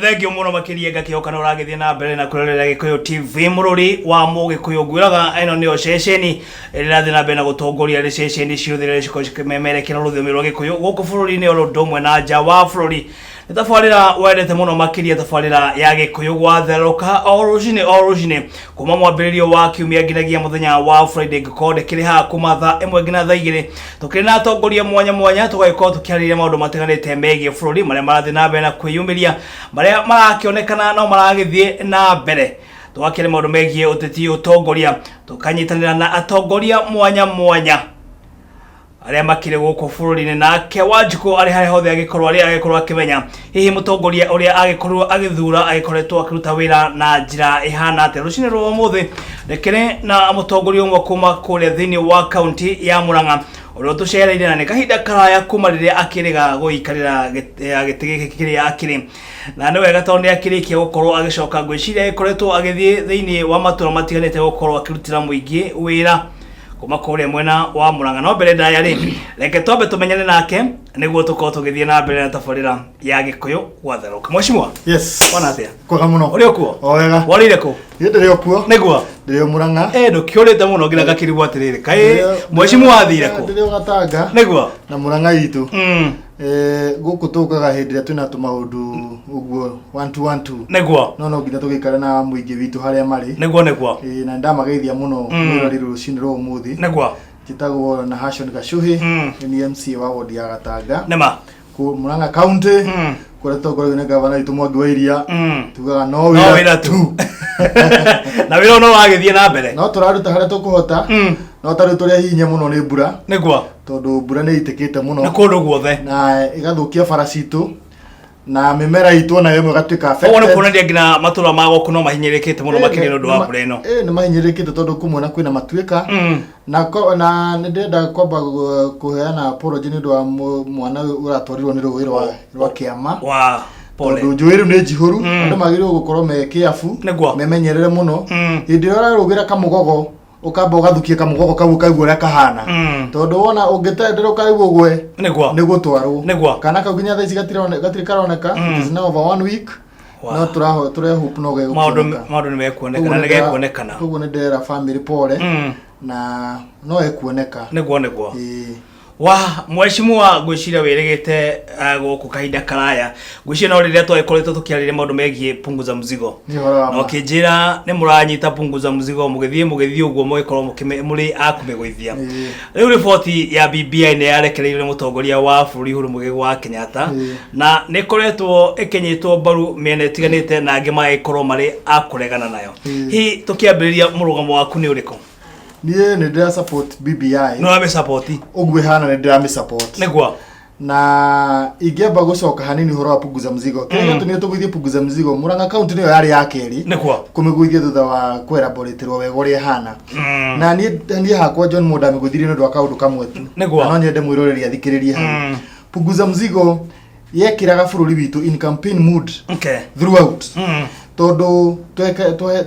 Thengiũ mũno makĩria, ngakĩhoka nĩ ũragĩthiĩ na mbere na kwĩrorera Gĩkũyũ TV, mũrũri wa Mũgĩkũyũ. Ngwĩraga ĩno nĩyo ceceni ĩrĩa ĩrathiĩ na mbere na gũtongoria harĩ ceceni ciothe iria cikoragwo cikĩmemerekera rũthiomi rwa Gĩkũyũ gũkũ bũrũri-inĩ oro ũndũ ũmwe na nja wa bũrũri. Nĩ tabarĩra wendete mũno makĩria, tabarĩra ya Gĩkũyũ gwatherũka o rũcinĩ o rũcinĩ kuma mwambĩrĩrio wa kiumia nginyagia mũthenya wa Friday. Ngĩkorwo ndĩkĩrĩ haha kuma thaa 1 nginya thaa 2, tũkĩrĩ na atongoria mwanya mwanya, tũgagĩkorwo tũkĩarĩrĩria maũndũ matiganĩte megiĩ bũrũri, marĩa marathiĩ na mbere na kwĩyumĩria, marĩa marakĩonekana no maragĩthiĩ na mbere. Tũgakĩrĩ maũndũ megiĩ ũteti, ũtongoria, tũkanyitanĩra na atongoria mwanya mwanya arĩa makĩrĩ gũkũ bũrũri-inĩ. Nake Wanjikũ arĩ harĩa hothe agĩkorwo arĩ, agĩkorwo akĩmenya hihi mũtongoria ũrĩa agĩkorwo agĩthura agĩkoretwo akĩruta wĩra na njĩra ĩhana atĩa. Rũcinĩ rwa ũmũthĩ ndĩkĩrĩ na mũtongoria ũmwe kuma kũrĩa thĩinĩ wa kaunti ya Murang'a ũrĩa ũtũcereire, na nĩ kahinda karaya kuma rĩrĩa akĩrĩga gũikarĩra gĩtĩ gĩkĩ kĩrĩa akĩrĩ, na nĩ wega tondũ nĩ akĩrĩkia gũkorwo agĩcoka. Ngwĩciria agĩkoretwo agĩthiĩ thĩinĩ wa matũra matiganĩte gũkorwo akĩrutĩra mũingĩ wĩra kuma kũrĩa mwena wa Murang'a. No mbere ndaya rĩ, reke twambe tũmenyane nake nĩguo tũkorwo tũgĩthiĩ na mbere na tabarĩra ya Gĩkũyũ gwatherũka. Mheshimiwa. Yes. Wana atĩa? Kwega mũno. Ũrĩ okuo? O wega. Warĩire kũ? Niĩ ndĩrĩ o kuo. Nĩguo. Ndĩrĩ o Murang'a. Eh, ndũkĩũrĩte mũno nginya ngakĩrigwo atĩrĩrĩ, kaĩ mheshimiwa athire kũ? Ndĩrĩ o Gatanga. Nĩguo. Na Murang'a itũ. Eh, gũkũ tũkaga hĩndĩ ĩrĩa twĩna tũmaũndũ ũguo one two one two. No no nginya tũgĩikare na mũingĩ witũ harĩa marĩ. Nĩguo. Eh, na ndamageithia mũno mwĩrori rũcinĩ rwa ũmũthĩ. Njĩtagwo Nahashon Gacuhi. Nĩ MCA wa ward ya Gatanga. Nĩma. Murang'a County. Kũrĩa tũtongoragio nĩ gavana witũ Mwangi wa Iria. Tugaga no no wĩra wĩra tu, na wĩra no wagĩthiĩ na mbere. No tũraruta harĩa tũkũhota. No ta rĩu tũrĩa hihinye mũno nĩ mbura, tondũ mbura nĩ ĩitĩkĩte mũno nĩ kũndũ guothe, na ĩgathũkia bara citũ na mĩmera itũ onayo ĩmwe ĩgatuĩka Koguo nĩ affected. kuonania nginya matũra ma gũkũ no mahinyĩrĩkĩte mũno makĩria nĩ ũndũ wa mbura ĩno. Ĩ, nĩ mahinyĩrĩrĩkĩte tondũ kũmwe na kwĩna matuĩka. Na nĩ ndĩrenda kwamba kũheana apology nĩ ũndũ wa mwana ũyũ ũratwarirwo nĩ rũĩ rwa Kĩama, Wa pole. Tondũ njũĩ rĩu nĩ njihũru. Andũ magĩrĩirwo gũkorwo me kĩabu, memenyerere mũno. Hĩndĩ ĩrĩa ũrarũgĩra kamũgogo, ũkamba ũgathukia kamũgogo kau, ũkaigua ũrĩa kahana, tondũ wona ũngĩtenderũka ũkaigua ũgwe, nĩ gũtwarwo. Kana kau nginya thaa ici gatirĩ karoneka. It is now over one week. No tũraho tũrehope no maũndũ gegũkĩoneka. Maũndũ nĩ mekuonekana, nĩ gekuonekana. Koguo nĩ ndĩrera family pole, na no ekuoneka. Nĩguo. Ĩĩ. Wa mheshimiwa, ngwĩciria wĩrĩgĩte gũkũ kahinda karaya. Ngwĩciria no rĩrĩa twagĩkoretwo tũkĩarĩria maũndũ megiĩ punguza mzigo, Nĩ ũhoro wa na ma. ũkĩnjĩra nĩ mũranyita punguza mzigo, mũgĩthiĩ ũguo mũgĩkorwo mũrĩ a kũmĩgũithia. Rĩu riboti ya BBI nĩ yarekereirio nĩ mũtongoria wa bũrũri Uhuru Muigai wa Kenyatta, na nĩ ĩkoretwo ĩkĩnyitwo mbaru mĩena ĩtiganĩte na angĩ magĩkorwo marĩ a kũregana nayo. Hihi tũkĩambĩrĩria, mũrũgamo waku nĩ ũrĩkũ? Niĩ nĩ ndĩra support BBI. Nĩ ũramĩ support? Ũguo ĩhana nĩ ndĩramĩ support. Na ingĩamba gũcoka hanini ũhoro wa punguza mzigo, kĩrĩa gĩatũmire tũgũithie punguza mzigo, Murang'a County nĩyo yarĩ ya kerĩ kũmĩgũithia thutha wa kwelaboratĩrwo wega ũrĩa ĩhana. Na niĩ hakwa John Mo ndamĩgũithirie nĩ ũndũ wa kaũndũ kamwe tu. Na no nyende mwĩroreri athikĩrĩrie hau. Punguza mzigo yekĩraga bũrũri witũ in campaign mood throughout, tondũ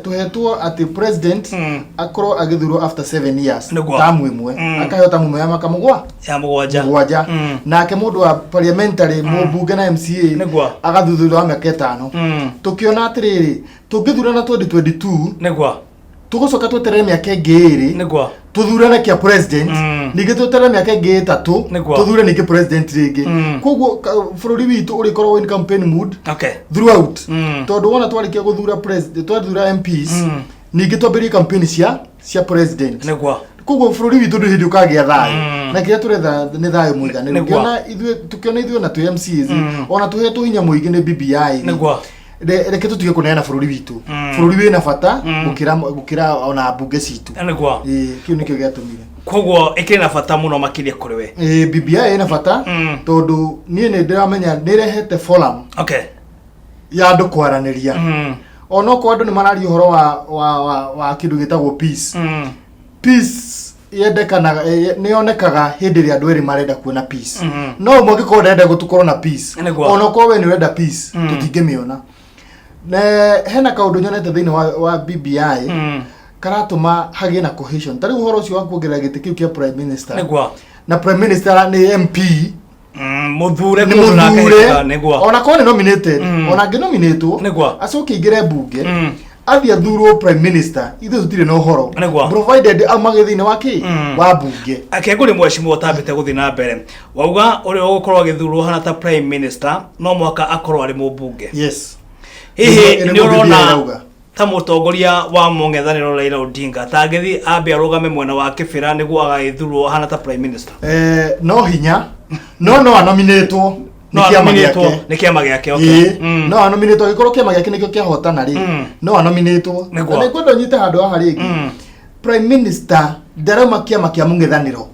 tũhetwo atĩ president akorwo agĩthurwo after 7 years, tamu ĩmwe, akaheo tamu ĩmwe ya mĩaka mũgwa ya 7. 7. Nake mũndũ wa parliamentary, mũmbunge na MCA, agathuthurio wa mĩaka 5. Tũkĩona atĩrĩrĩ, tũngĩthurana 2022, tũgũcoka tweterere mĩaka ĩngĩ 2, tũthurane kĩa president, ningĩ tweterere mĩaka ĩngĩ 3, tũthure ningĩ president rĩngĩ. Koguo bũrũri witũ ũrĩkoragwo in campaign mood throughout, tondũ wona twarĩkia gũthura president, twathura MPs, ningĩ twambĩrĩrie campaign cia president. Koguo bũrũri witũ ndũrĩ hĩndĩ ũkagĩa thayũ. Na kĩrĩa tũretha nĩ thayũ mũiganĩru. Ũkĩona ithuĩ, tũkĩona ithuĩ na twĩ MCAs, ona tũhetwo hinya mũingĩ nĩ BBI rĩ, reke tũtige kũneana bũrũri witũ. Bũrũri wĩna bata gũkĩra ona mbunge citũ. Ĩĩ, kĩu nĩkĩo gĩatũmire. Koguo ĩkĩrĩ na bata mũno makĩria kũrĩ we? Ĩĩ, BBI ĩna bata, tondũ niĩ nĩ ndĩramenya nĩ ĩrehete forum ya andũ kwaranĩria. Onokorwo andũ nĩ mararia ũhoro wa kĩndũ gĩtagwo peace, peace yendekanaga, nĩ yonekaga hĩndĩ ĩrĩa andũ erĩ marenda kuona peace. No ũmwe angĩkorwo ndarenda gũkorwo na peace, onokorwo we nĩ ũrenda peace, tũtingĩmĩona. Ne hena kaũndũ nyonete thĩinĩ wa BBI karatũma hagĩe na cohesion. Ta rĩu ũhoro ũcio wa kuongerera gĩtĩ kĩu kĩa prime minister, na prime minister nĩ MP. Mũthure Nĩ mũndũ nake mũthure hĩtũka, nĩguo. Ona korwo nĩ nominated, ona angĩ nominatwo, Nĩguo. acoke aingĩre mbunge, athiĩ athurwo prime minister, ithuĩ tũtirĩ na ũhoro, Nĩguo. provided aumage thĩinĩ wa kĩ wa mbunge. Akengũri mheshimiwa, ũtambĩte gũthiĩ na mbere, wauga ũrĩa ũgũkorwo agĩthurwo hana ta prime minister no mũhaka akorwo arĩ mũmbunge? Yes. Hihi Nĩguo nĩ BBI ũrona ĩrauga. Ta mũtongoria wa mũng'ethanĩro Raila Odinga tangĩthiĩ ambe arũgame mwena wa Kĩbĩra nĩguo agagĩthurwo hana ta prime minister? No hinya, no anominĩtwo No nĩ kĩama anominĩtwo gĩake. Nĩ kĩama gĩake, okay. Ĩĩ, no anominĩtwo angĩkorwo kĩama gĩake nĩkĩo kĩahotana rĩ, no anominĩtwo. Nĩguo. Na nĩngwenda ũnyite handũ haha rĩngĩ. Prime minister ndarauma kĩama kĩa mũng'ethanĩro.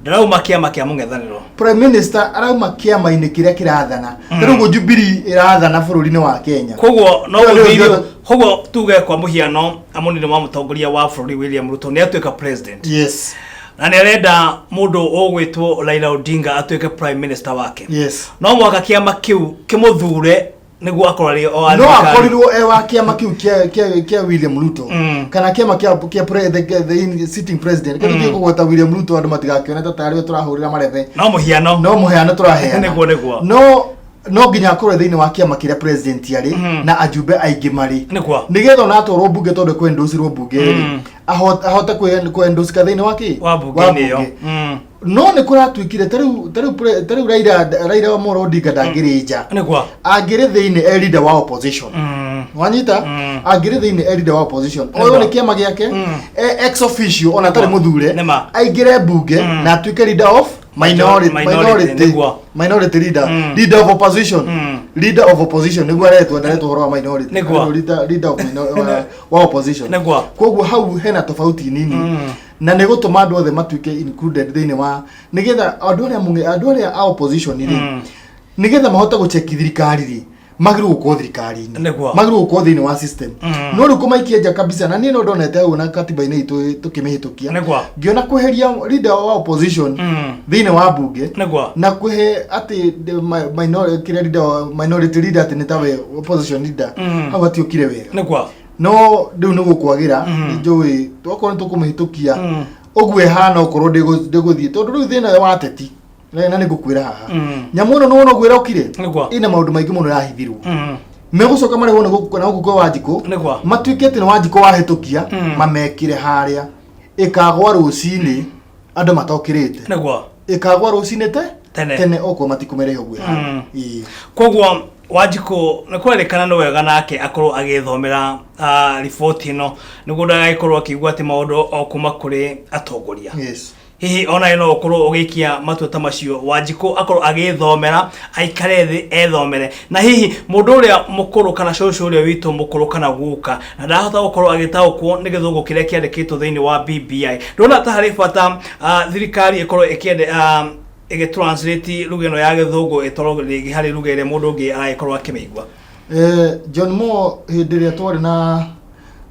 Ndarauma kĩama kĩa mũng'ethanĩro. Prime minister arauma kĩama-inĩ kĩrĩa kĩrathana. Ta rĩu ũguo Jubilee ĩrathana bũrũri-inĩ wa Kenya. Koguo no Ĩyo nĩyo gũthĩithio njothe. Koguo tuge kwa mũhiano mũnini wa mũtongoria wa bũrũri William Ruto nĩ atuĩka president na nĩ arenda mũndũ ũgwĩtwo Raila Odinga atuĩke prime minister wake, no mũhaka kĩama kĩu kĩmũthure nĩguo akorwo arĩ o No thirikari. akorirwo e wa kĩama kĩu kĩa William Ruto kana kĩama kĩa the sitting president. Kĩndũ kĩu kũgweta William Ruto andũ matigakĩone ta tarĩ we tũrahũrĩra marebe. No mũhiano. No mũheano tũraheana. Nĩguo. No nginya akorwo thĩinĩ wa kĩama kĩrĩa president arĩ na ajumbe aingĩ marĩ, nĩgetha ona atwarwo mbunge, tondũ kwendocirwo mbunge rĩ, ahote kwendocika thĩinĩ wa kĩ Wa mbunge-inĩ ĩyo. No nĩ kũratuĩkire ta rĩu Raila Amolo Odinga ndangĩrĩ nja. Angĩrĩ thĩinĩ e leader wa opposition. Wanyita? Angĩrĩ thĩinĩ e leader wa opposition, oyo nĩ kĩama gĩake, e ex officio ona atarĩ mũthure, aingĩre mbunge na atuĩke leader of minority. Minority, Minority. Minority leader, leader of opposition, leader of opposition nĩguo aretwo, ndaretwo ũhoro wa minority. Leader of wa opposition. Koguo hau hena tofauti nini na nĩ gũtũma andũ othe matuĩke included thĩinĩ wa, nĩgetha andũ arĩa a opposition rĩ, nĩgetha mahote gũcheki thirikari rĩ, magĩrĩirwo gũkorwo thirikari-inĩ, magĩrĩirwo gũkorwo thĩinĩ wa system. No rĩu kũmaikia nja kabisa, na niĩ no ndonete hau na katiba-inĩ itũ tũkĩmĩhĩtũkia, ngĩona kweheria leader wa opposition thĩinĩ wa mbunge na kũhe atĩ kĩrĩa leader minority leader atĩ nĩ tawe opposition leader, hau hatiũkire wega. No rĩu nĩ gũkwagĩra, nĩ njũĩ okorwo nĩ tũkũmĩhĩtũkia ũguo ĩhana, okorwo ndĩgũthiĩ, tondũ rĩu thĩna wa ateti na nĩ ngũkwĩra haha, nyamũ ĩno nĩwona ũguo ĩrokire, ĩna maũndũ maingĩ mũno ĩrahithirwo, megũcoka marehwo na gũkũ kwa Wanjikũ, matuĩke atĩ nĩ Wanjikũ wahĩtũkia, mamekĩre harĩa ĩkagwa rũcinĩ andũ matokĩrĩte. Ĩkagwa rũcinĩ te Tene. Tene okorwo matikũmĩrehe ũguo ĩhana. Ĩĩ. Koguo Wanjikũ nĩ kwerĩkana nĩ wega nake akorwo agĩthomera riboti ĩno nĩguo ndagagĩkorwo akĩigua atĩ maũndũ o kuma kũrĩ atongoria. Hihi ona no ũkorwo ũgĩikia matua ta macio, Wanjikũ akorwo agĩthomera, aikare thĩ ethomere, na hihi mũndũ ũrĩa mũkũrũ kana cũcũ ũrĩa witũ mũkũrũ kana guka na ndahota gũkorwo agĩtaũkwo nĩ gĩthũngũ kĩrĩa kĩandĩkĩtwo thĩinĩ wa BBI, ndona ta harĩ bata thirikari ĩkorwo ĩkĩende ĩgĩtranslate lugha ĩno ya gĩthũngũ ĩtwarwo rĩngĩ harĩ lugha ĩrĩa mũndũ ũngĩ aragĩkorwo akĩmĩigua? John Moore, hĩndĩ ĩrĩa twarĩ na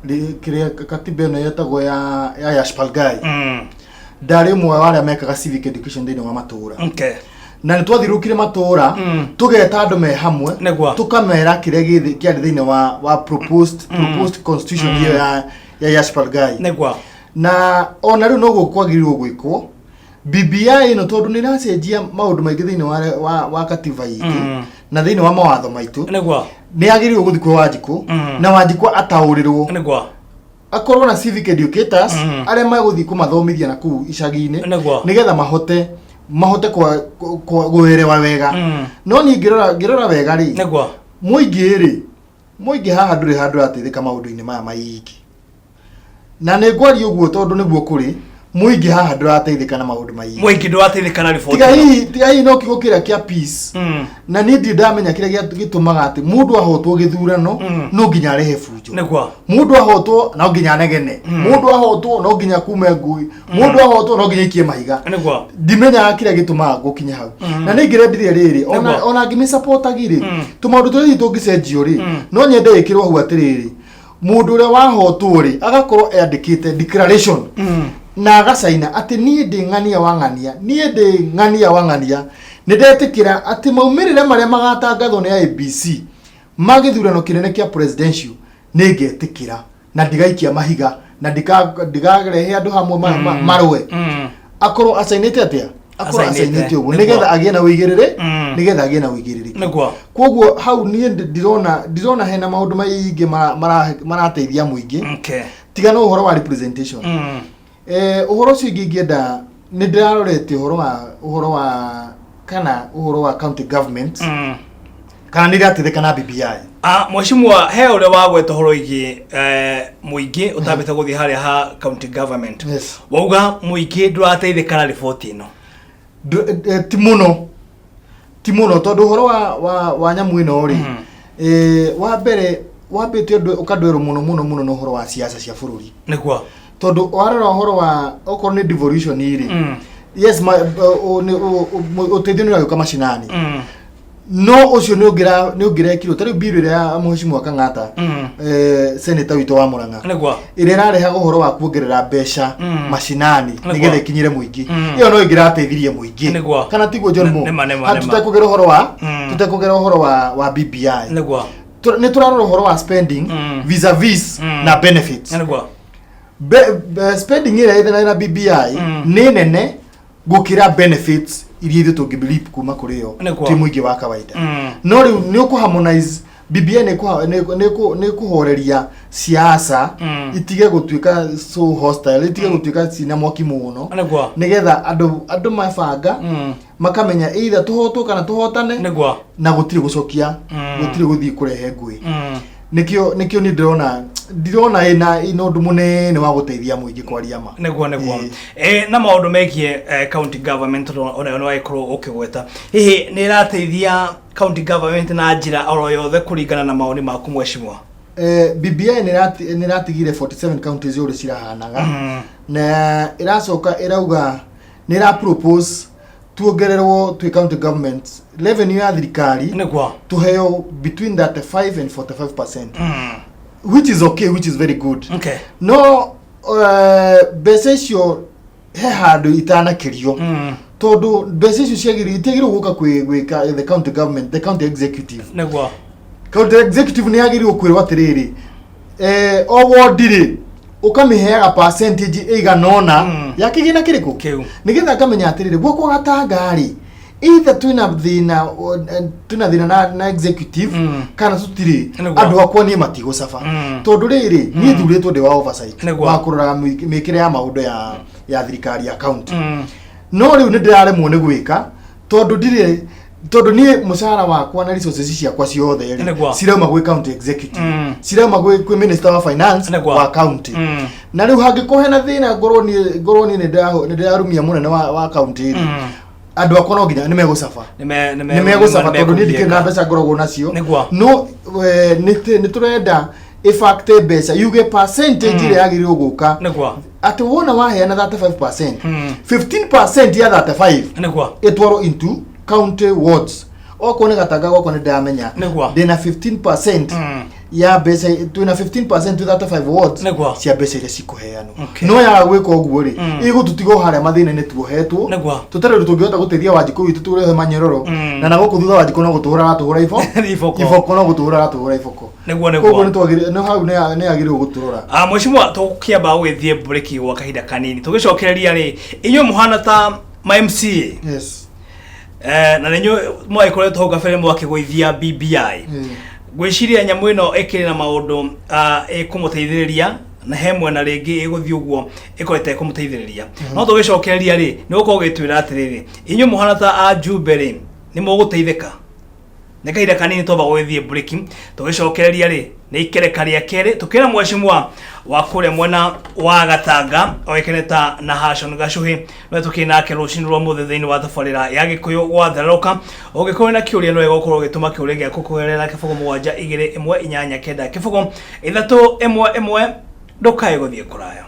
kĩrĩa katiba ĩno yetagwo ya Yashpal Ghai, ndarĩ ũmwe wa arĩa mekaga civic education thĩinĩ wa matũra, na nĩ twathiũrũrũkire matũra, tũgeta andũ me hamwe, tũkamera kĩrĩa kĩarĩ thĩinĩ wa proposed constitution ĩyo ya Yashpal Ghai. Na ona rĩu noguo kwagĩrĩirwo gwĩkwo BBI ĩno, tondũ nĩ ĩracenjia maũndũ maingĩ thĩinĩ wa katiba itũ na thĩinĩ wa mawatho maitũ. Nĩ yagĩrĩirwo gũthiĩ kwĩ Wanjikũ na Wanjikũ ataũrĩrwo, akorwo na civic educators arĩa megũthiĩ kũmathomithia na kũu icagi-inĩ, nĩgetha mahote kũerewa wega. No niĩ ngĩrora wega rĩ, mũingĩ rĩ, mũingĩ haha ndũrĩ handũ ũrateithĩka maũndũ-inĩ maya maingĩ, na nĩ ngwaria ũguo tondũ nĩguo kũrĩ. Mũingĩ haha ndũrateithĩka na maũndũ maingĩ. Mũingĩ ndũrateithĩka na riboti Tiga ĩno. Hihi no kiugo kĩrĩa kĩa peace, na niĩ ndirĩ ndamenya kĩrĩa gĩtũmaga atĩ mũndũ ahotwo gĩthurano no nginya arehe bunjo. Mũndũ ahotwo no nginya anegene, mũndũ ahotwo no nginya kume ngui, mũndũ ahotwo no nginya aikie mahiga. Ndimenyaga kĩrĩa gĩtũmaga gũkinya hau, na nĩ ingĩrendire rĩrĩ ona ona ngĩmĩsapotagi rĩ, tũmaũndũ tũrĩa hihi tũngĩcenjio rĩ, no nyende ĩkĩrwo hau atĩrĩrĩ, mũndũ ũrĩa wahotwo rĩ, agakorwo andĩkĩte declaration na agacaina atĩ niĩ ndĩ ng'ania wa ng'ania, niĩ ndĩ ng'ania wa ng'ania, nĩ ndetĩkĩra atĩ maumĩrĩra marĩa magatangathwo nĩ IEBC ma gĩthurano kĩnene kĩa presidential nĩ ngetĩkĩra na ndigaikia mahiga na ndigarehe andũ hamwe marũe. Akorwo acainĩte atĩa? Akorwo Acainĩte. acainĩte ũguo Nĩguo. nĩgetha agĩe na ũigĩrĩrĩ nĩgetha agĩe na ũigĩrĩrĩki. Koguo hau niĩ ndirona hena maũndũ maingĩ marateithia mũingĩ tiga no ũhoro wa representation. Ũhoro ũcio ingĩ ingĩenda nĩ ndĩrarorete ũhoro wa kana ũhoro wa county government kana nĩ irateithĩka na BBI. Ah, mheshimiwa, he ũrĩa wagweta ũhoro wĩgiĩ mũingĩ ũtambĩte gũthiĩ harĩa ha county government. Wauga mũingĩ ndũrateithĩka na riboti ĩno. Ti mũno, ti mũno, tondũ ũhoro wa nyamũ ĩno rĩ, wa mbere wambĩte ũkandwerwo mũno mũno mũno na ũhoro wa siasa cia bũrũri. Tondũ warora ũhoro wa okorwo nĩ devolution rĩ, yes, ũteithio nĩ ũragĩũka macinani, no ũcio nĩ ũngĩrekirwo ta rĩu bill ĩrĩa ya mheshimiwa Kang'ata, senator witũ wa Murang'a, ĩrĩa ĩrarehaga ũhoro wa kuongerera mbeca macinani nĩgetha ĩkinyĩre mũingĩ, ĩyo no ĩngĩrateithirie mũingĩ. Kana tiguo, John Mo? Tũtekũgera ũhoro wa tũtekũgera ũhoro wa BBI. Nĩ tũrarora ũhoro wa spending vis-a-vis na benefits. Spending ĩrĩa ĩthena na BBI nĩ nene gũkĩra benefits iria ithuĩ tũngĩ kuma kũrĩ yo twĩ mũingĩ wa kawaida. No rĩu nĩ ũkũ harmonize BBI, nĩ kũhoreria siasa itige gũtuĩka so hostile, itige gũtuĩka cina mwaki mũno, nĩgetha andũ mabanga makamenya either tũhotwo kana tũhotane, na gũtirĩ gũcokia, gũtirĩ gũthiĩ kũrehe ngũĩ. Nĩkĩo niĩ ndirona ĩna ũndũ mũnene wa gũteithia mũingĩ, kwaria ma. Nĩguo. Na maũndũ megiĩ county government, tondũ onayo nĩ wagĩkorwo ũkĩgweta, hihi nĩ ĩrateithia county government na njĩra oro yothe kũringana na mawoni maku, mheshimiwa? BBI nĩ ĩratigire 47 counties ũrĩa cirahanaga, na ĩracoka ĩrauga nĩ ĩra propose tuongererwo twĩ county government revenue ya thirikari, tuheo between 35 and 45%, which is okay, which is very good. No mbeca icio he handũ itanakĩrio, tondũ mbeca icio ciagĩrĩirwo itiagĩrĩirwo gũka gwĩ the county government, the county executive. County executive nĩ yagĩrĩirwo kwĩrwo atĩrĩrĩ, o ward rĩ, ũkamĩheaga percentage ĩigana ũna ya kĩgĩna kĩrĩkũ. Kĩu. Nĩgetha ngamenya atĩrĩrĩ, gwakwa Gatanga rĩ, either twĩna thĩna twĩna thĩna na executive kana tũtirĩ, andũ akwa niĩ matigũcaba, tondũ rĩrĩ, niĩ thurĩtwo ndĩ wa oversight, wa kũrora mĩkĩre ya maũndũ ya thirikari ya county. No rĩu nĩ ndĩraremwo nĩ gwĩka tondũ ndirĩ, tondũ niĩ mũcara wakwa na resources ciakwa ciothe rĩ, cirauma gwĩ county executive, cirauma gwĩ minister wa finance wa county. Na rĩu hangĩkorwo hena thĩna, ngorwo niĩ nĩ ndĩrarumia mũnene wa county rĩ, andũ akwa no nginya nĩ megũcaba, nĩ megũcaba, tondũ niĩ ndikĩrĩ na mbeca ngoragwo nacio. No nĩ tũrenda ĩbakte mbeca yuge percentage ĩrĩa yagĩrĩirwo gũka, atĩ wona waheana 35%, 15% ya 35 ĩtwarwo into county wards. Okorwo nĩ Gatanga gwakwa, nĩ ndĩramenya ndĩna 15% ya mbeca, twĩna 15% to 35 wards cia mbeca iria cikũheanwo. No yaga gwĩka ũguo rĩ, ĩgũtũtiga o harĩa mathĩna-inĩ tuohetwo, tũtarĩ ũndũ tũngĩhota gũteithia Wanjikũ witũ tũrehe manyororo. Na gũkũ thutha Wanjikũ no gũtũhũra aratũhũra Iboko. Iboko, no gũtũhũra aratũhũra iboko. Koguo nĩ hau nĩ yagĩrĩirwo gũtũrora. Ah, mheshimiwa, tũkĩamba gũgĩthiĩ break gwa kahinda kanini, tũgĩcokereria rĩ, inyuĩ mũhana ta ma MCA, na nĩ mwagĩkoretwo hau kabere mwakĩgũithia BBI. Ngwĩciria nyamũ ĩno ĩkĩrĩ na maũndũ ĩkũmũteithĩrĩria, na he mwena rĩngĩ ĩgũthiĩ ũguo ĩkorwo ĩtekũmũteithĩrĩria. No tũgĩcokereria rĩ, nĩ gũkorwo ũgĩtwĩra atĩrĩrĩ, inyuĩ mũhana ta ajumbe rĩ, nĩ mũgũteithĩka. Nĩ kahinda kanini twamba gũgĩthiĩ break, tũgĩcokereria rĩ, nĩ ikereka rĩa kerĩ tũkĩra mheshimiwa wa kũrĩa mwena wa Gatanga oĩkaine ta Nahashon Gacuhi, no tũkĩrĩ nake rũcinĩ rwa mũthĩ thĩinĩ wa tabarĩra ya Gĩkũyũ gwatherũka. Ũngĩkorwo na kĩũria, no gũkorwo ũgĩtũma kĩũria gĩaku kũgerera 072189 0311. Ndũkae gũthiĩ kũraya.